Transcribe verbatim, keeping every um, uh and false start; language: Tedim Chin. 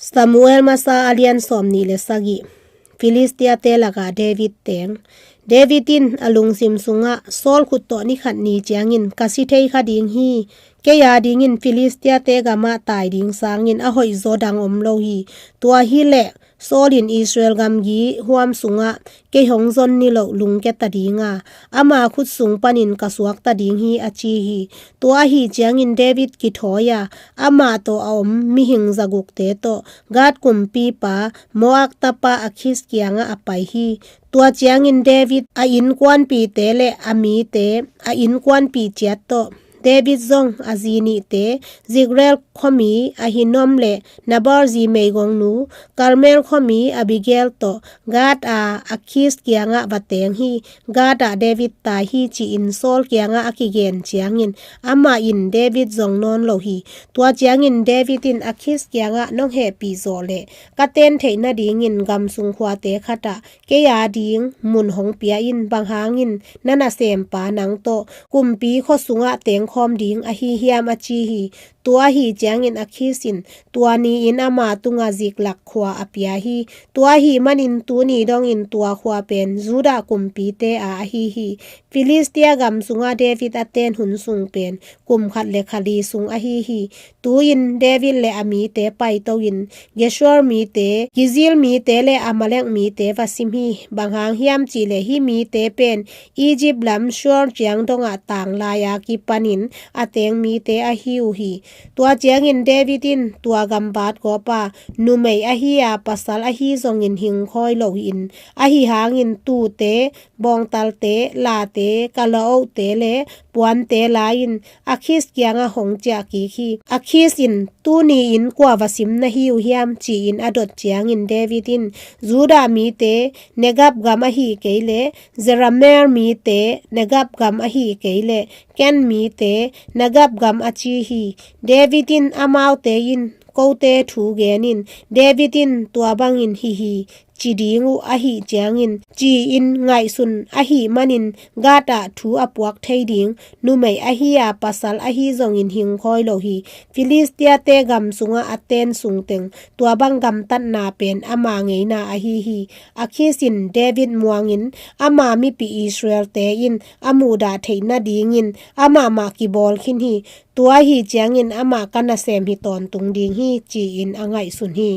Samuel masa a lian sawm nih le sagih. Filistia-te lakah David teng. David in a lungsim sungah, Saul khut tawh ni khat ni ciangin ka si thei kha ding hi. Kei a dingin Filistia-te gamah tai ding sangin a hoihzaw dang om lo hi. Tua hileh Saul in Israel gamgi huam sungah kei hong zon niloh lungkia ta ding a, ama khut sung panin ka suakta ding hi, a ci hi. Tua ahi ciangin David kithawi a, amah tawh a om mihing zagukte tawh Gath kumpipa Maok tapa Akhis kiangah a pai hi. Tua ciangin David a innkuanpihte le a mite, a innkuanpih ciat tawh David zong a zi nihte, Ziklag khuami Ahinoam le Nabal zi meigongnu, Karmel khuami Abigail tawh Gath a Akhis kiangah va teng hi. Gath ah David tai hi, ci-in Saul kiangah a kigen ciangin amah in David zong nawn lo hi. Tua ciangin David in Akhis kiangah, Nong hehpih zawh leh ka ten theih nadingin gam sung khuate khatah kei a ding mun hong pia in. Bang hangin na nasempa nang tawh kumpi khua sungah tengkhawm ding ahi hiam? a ci hi. Tua ahi ciangin Akhis in tua ni-in ama tungah Ziklag khua a pia hi. Tua ahih manin tuni dongin tua khua pen Judah kumpite a ahi hi. Filistia gam sungah David a ten hun sung pen kum khat le kha li sung ahi hi. Tu-in David le a mite paito-in Geshur mite, Girgash mite le Amalek mite va sim hi. Bang hang hiam cihleh hih mite pen Egypt lam Shur ciang dongah tang lai-a kipanin a teng mite ahi uh hi. Tua ciangin David in tua gambat gawp a, numei ahi a pasal ahi zongin hing khawi lo hi-in, ahi hangin tuute, bawngtalte, late, kalaohte le puante la-in Akhis kiangah hong ciah kik hi. Akhis in, Tuni-in kua va sim na hi uh hiam? ci-in a dot ciangin David in, Judah mite Negeb gam ahi kei leh, Jerahmeel mite Negeb gam ahi kei leh, Ken mite Negeb gam, a ci hi. David in amaute in, Kote thu gen in. David in tua bangin hi hi ci ding uh ahih ciangin, ci-in ngaihsun ahih manin Gath ah thu a puak thei ding numei ahi a pasal ahi zongin hing khawi lo hi. Filistia-te gam sungah a ten sungteng tua bang gamtatna pen ama ngeina ahi hi. Akhis in David muangin ama mipi Israel-te in a muhdah theih nadingin amah mah kibawl khin hi. Tua ahi ciangin amah ka nasem hi tawntung ding hi, ci-in a ngaihsun hi.